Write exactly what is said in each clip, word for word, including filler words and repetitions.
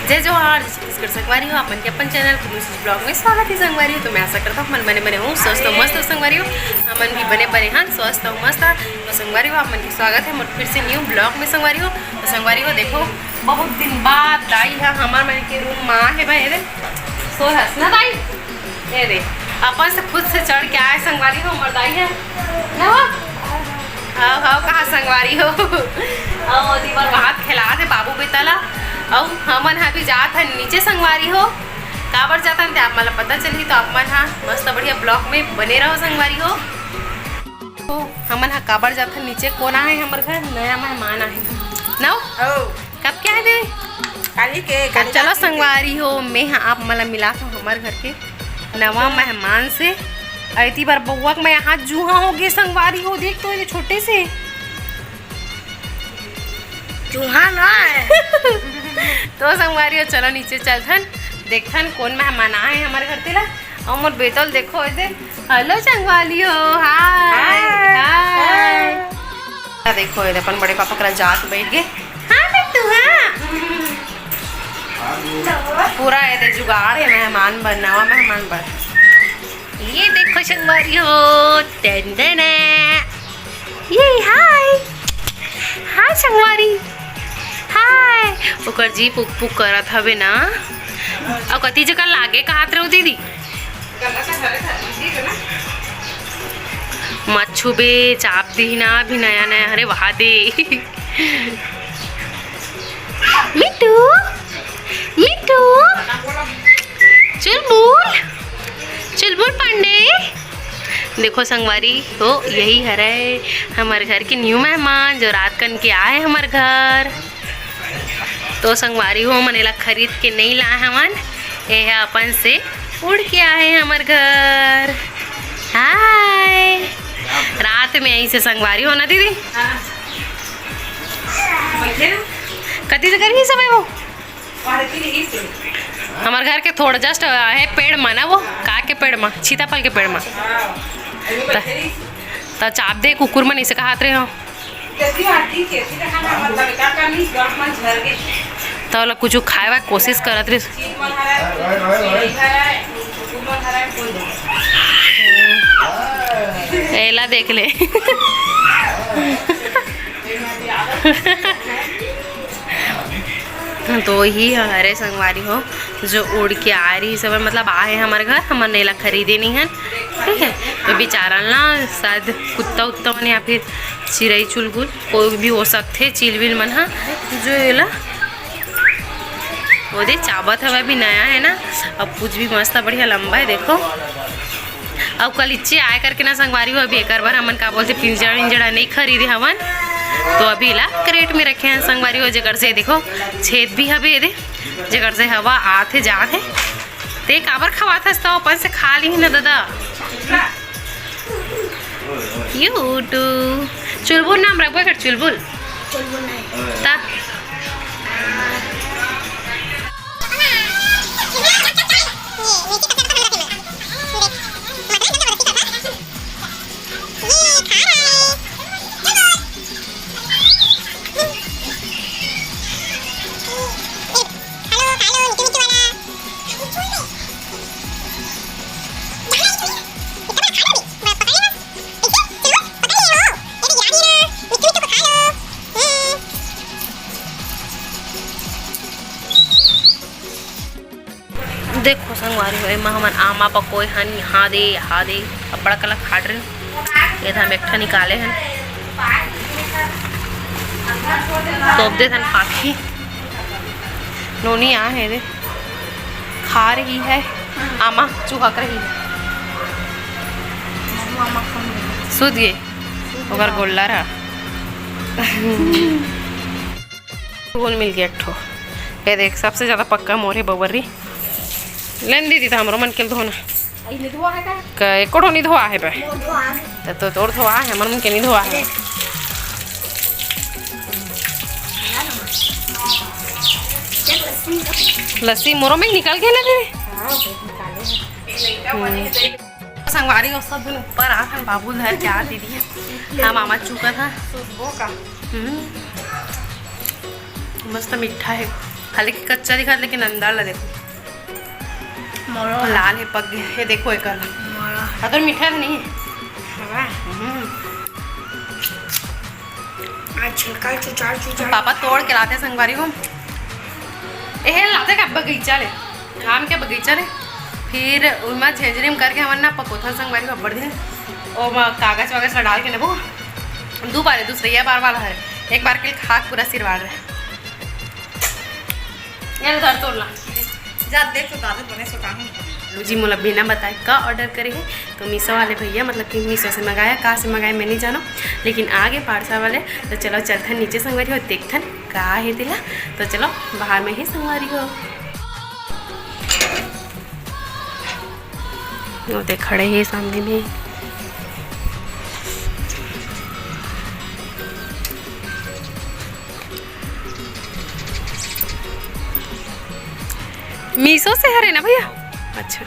जय जोहार, जय छत्तीसगढ़ संगवारी हो, आप मन के अपन चैनल कुनुस ब्लॉग में स्वागत है संगवारी हो। तो मैं आशा करता हूँ, मन बने बने हो, स्वस्थ हो, मस्त हो संगवारी हो। हमन भी बने बने हन, स्वस्थ हो, मस्त हो। तो संगवारी हो, आप मन के स्वागत है मोर फिर से न्यू ब्लॉग में संगवारी हो। तो संगवारी हो, देखो, बहुत दिन बाद दाई ह हमर मन के रूम में आए हे भाई। ये दे, सो हस ना दाई, ये दे, अपन से खुद से चढ़ के आए संगवारी हो, हमर दाई ह ना हो। हाव, हाव, कहा संगवारी हो। अउ ओती बर बाहर खेलात हे बाबू बेटा ला। अउ हमन ह भी जात हन नीचे संगवारी हो। काबर जात हन ते आप मन ला पता चलही, तो आप मन ह मस्त बढ़िया ब्लॉग में बने रहो संगवारी हो। तो हमन ह काबर जात हन नीचे, कोन आए हमर घर? नया मेहमान आए ना हो। ओ। कब के आए दे? काली के, त काली चलो रात के। संगवारी हो, मैं ह आप मन ला मिलात हूँ हमर घर के नवा मेहमान से। अइती बार बउआ के मैं हाथ जूहा हो गए संगवारी हो, देख तो ये छोटे से। चूहा ना है। तो संगवारी हो, चलो नीचे चलथन, देखथन कोन मेहमान आए हमर घर तेला। अउ मोर बेटल देखो ऐसे, हेलो संगवारी हो, हाय, हाय। हाय। देखो, ये अपन बड़े पापा करा जाके बैठ गए। हाँ बेटू, हाँ। पूरा ये दे जुगाड़ है मेहमान बर, नवा मेहमान बर। ये देखो संगवारी हो, टन टन है। ये हाय, हाय संगवारी, हाय। ओकर जी पुक पुक करत हवे ना। अउ कति जगह लागे कहत रहो दीदी? मत छुबे, चाप दिही ना, अभी नया नया हरे, वहा दे। मिट्टू, मिट्टू, चुलबुल, चुलबुल पांडे। देखो संगवारी हो, यही हरे हमर घर के न्यू मेहमान, जो रात कन के आए हमर घर। तो संगवारी हो, हमन एला खरीद के नहीं लाए हवन, ये ह अपन से उड़ के आए हमर घर। हाय, रात में आई से संगवारी हो ना दीदी? हाँ। कति से करही समय वो? हमर घर के थोड़ा just है पेड़ मा ना, वो का के पेड़ मा, सीताफल के पेड़ मा। त, त चाप दे, कुकुर मन इसे कहत रहे हो। त ओला कुछ खाए वा कोशिश करत रहिस। एला देख ले। तो ही हरे संगवारी हो, जो उड़ के आ रही सब, मतलब आए हमर घर, हमन एला खरीदे नहीं हन, ठीक है। तो बेचारा ना शायद कुत्ता उत्ता मन या फिर चिरई चुलबुल कोई भी हो सकथे, चिलबिल मन ह, जो एला वो दे चाबत हवे, अभी नया है ना। अब कुछ भी मस्त बढ़िया लंबा है, देखो। अब कल इच्चे आए करके ना संगवारी हो, अभी एकर बर हमन का बोलते पिंजरा विंजरा नहीं खरीदे हवन, तो अभी ला क्रेट में रखे हैं संगवारी हो, जेकर से देखो छेद भी हवे एदे, जेकर से हवा आथे जाथे। ते काबर खवात हस? तो अपन से खा ली ना दादा। क्यूट। चुलबुल नाम रखबे कर चुलबुल। चुलबुल नहीं। ता। देखो संगवारी हो, एमा हमन आमा पकोए हन, यहाँ दे, यहाँ दे, अब्बड़ कला खाट रहे। ये हम एक ठा निकाले हन, तोप दे थन पाखी। नोनी आ है दे, खा रही है, आमा चुहक रही है। सुध गए ओकर गोल्ला रहा। फूल मिल गया एक ठो। ये देख, सबसे ज्यादा पक्का मोर हे बबरी। लेन दीदी, तो हमरो मन के धोना। आई ले धोआ है का? का एको ठो नहीं धोआ है बे? वो धोआ है। तो, तो तोर धोआ है, हमर मन के नहीं धोआ है। लस्सी मोरो में निकल गया ना दीदी? हाँ, निकाले हैं। संगवारी हो, सब दिन ऊपर आ, हम बाबू धर के आ दीदी। हम आमा चुका था। सुबह का। हम्म। मस्त मीठा है। हालांकि कच्चा दिखत, लेकिन अंदर ला देखो, मोरो लाल हे, पक गया। ये देखो, एक अलग मोरो। अगर मीठा तो नहीं है। हवा। हम्म। आज छिलका चुचार चुचार। पापा तोड़ के लाते संगवारी हो। एहे लाते का बगीचा ले, आम के बगीचा ले, फिर उमा झेंझरिम करके हमन ना पकोथन संगवारी हो, अब्बड़ दिन। ओमा कागज वागज ला डाल के नेबो। दू बार है, दूसरैया बार वाला है, एक बार के लिए खाक पूरा सिरवाल रहे। ये धर तोड़ ला। जा देख तो दादा बने सो काहूं। लू जी मोला बिना बताए का ऑर्डर करे हे, तो मीशो वाले भैया, मतलब कि मीशो से मंगाया, कहाँ से मंगाया मैं नहीं जानो, लेकिन आगे पार्सल वाले। तो चलो चलथन नीचे संगवारी हो, देखथन का हे तेला। तो चलो बाहर में ही संगवारी हो। वो देख खड़े हे सामने में। मीशो से हरे ना भैया? अच्छा।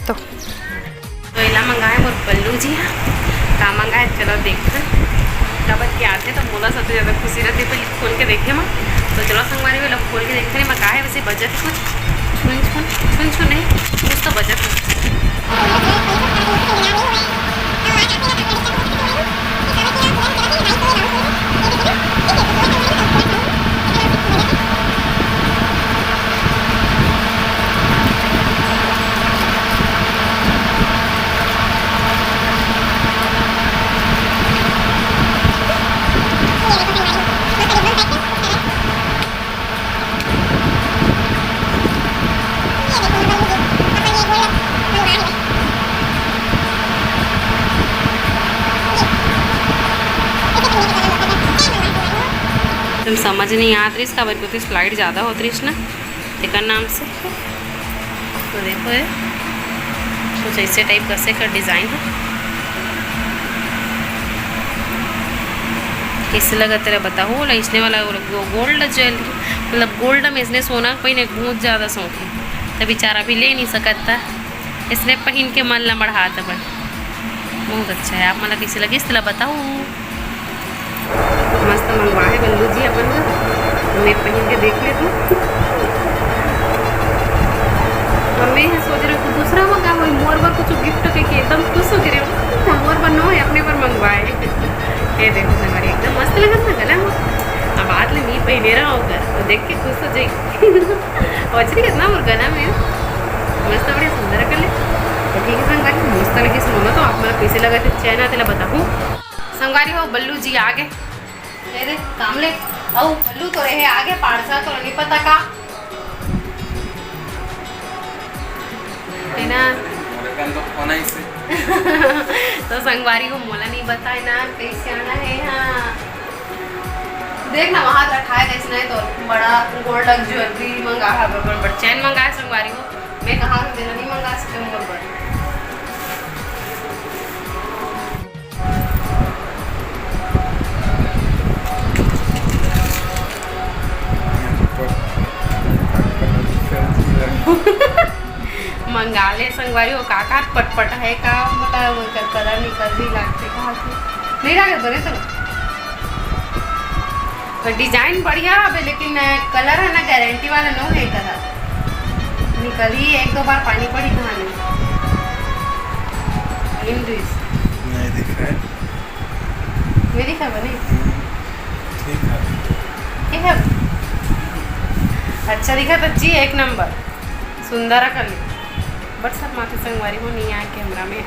तो, तो एला मंगाए मोर बल्लू जी हा। का मंगाए, चलो देखथन। काबर के आथे तो मोला सबसे ज्यादा खुशी रहती, पहले खोल के देखे मा। तो चलो संगवारी, एला खोल के देखथन, एमा का हे वैसे। बजत हे कुछ? छुन छुन, छुन छुन नहीं, कुछ तो बजत हे। तुम समझ नहीं आत रहिस, काबर कि ओती slide ज्यादा होत रहिस ना, तेकर नाम से। तो देखो ये कुछ ऐसे टाइप का से का डिजाइन है। कैसे लगा तेरा बताओ, वाला इसने वाला वो गो-, गोल्ड ज्वेलरी, मतलब गोल्ड में इसने सोना पहिने के बहुत ज्यादा शौक है, तो बेचारा भी ले नहीं सकता, इसने पहन के मन ला मढ़ात अपन। बहुत अच्छा है, आप मन ला कैसे लगिस तेला बताओ। मस्त मंगवा हे बल्लू जी अपन बर, मैं पहिन के देख ले तू। और मैं ये सोच रही हूँ, दूसरा मंगा, वही मोर बर कुछ गिफ्ट करके एकदम खुश हो गई हूँ। मोर बर नो है, अपने बर मंगवाए। ये देखो संगवारी, एकदम मस्त लगत ना गला में। अब आज ले मी पहिने रहा होगा, तो देख के खुश हो जाएगी। और जी कितना मोर गला में मस्त बढ़िया सुंदर कर ले। तो ठीक है संगवारी, मस्त लगिस मोला, तो आप मन ला कैसे लगा थे चैन आते ला बताहू। संगवारी हो, बल्लू जी आगे। ये दे, काम ले। अउ बल्लू तो रहे आगे, पार्सल तो नहीं पता का। है ना? मोरे कन तो फोन आई से। तो संगवारी हो, मोला नहीं बताए ना, कैसे आना है यहाँ। देख ना, वहाँ रखा है, कैसे नहीं तो बड़ा गोल्ड ज्वेलरी मंगा है, बड़, बड़, बड़ चैन मंगा है संगवारी हो। मैं कहाँ से देना नहीं मंगा सकते मोर बर। मंगा ले संगवारी हो, का का पटपट है का, मतलब ओकर कलर निकल भी लागथे का, नहीं लागत बने तो। तो डिजाइन बढ़िया हवे, लेकिन कलर है ना, गारंटी वाला नो है कलर। निकलही एक दो बार पानी पड़ी कहानी। नहीं दिखा है। नहीं दिखा बने? हम्म, ठीक है। ठीक है। अच्छा दिखा तो जी, एक नंबर। सुंदर कलर। बट शर्माथे संगवारी हो, नहीं आए कैमरा में।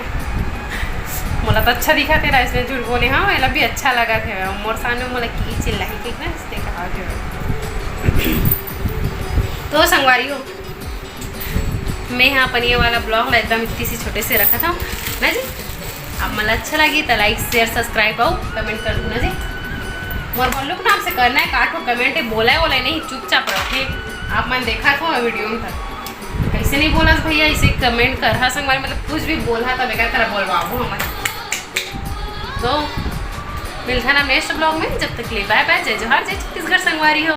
मोला तो अच्छा दिखा तेरा, इसने झूठ बोले। हाँ, एला भी अच्छा लगा थे। मोर सामने मोला की चिल्लाई के ना, इसने कहा थे। तो संगवारी हो, मैं हाँ अपन ये वाला ब्लॉग ला एकदम इतनी सी छोटे से रखा था ना जी। आप मन ला अच्छा लगी तो लाइक, शेयर, सब्सक्राइब अउ कमेंट कर दू ना जी। मोर बल्लू के नाम से करना है काटो कमेंट, बोला है बोला नहीं, चुपचाप रखे। आप मन देखा था वीडियो में था, कैसे नहीं बोला भैया, इसे कमेंट कर। हाँ संगवारी, मतलब कुछ भी बोला था बेकार तरह बोलवाबो हमन। तो मिलता ना नेक्स्ट ब्लॉग में, जब तक के लिए बाय बाय, जय जोहार, जय छत्तीसगढ़ संगवारी हो।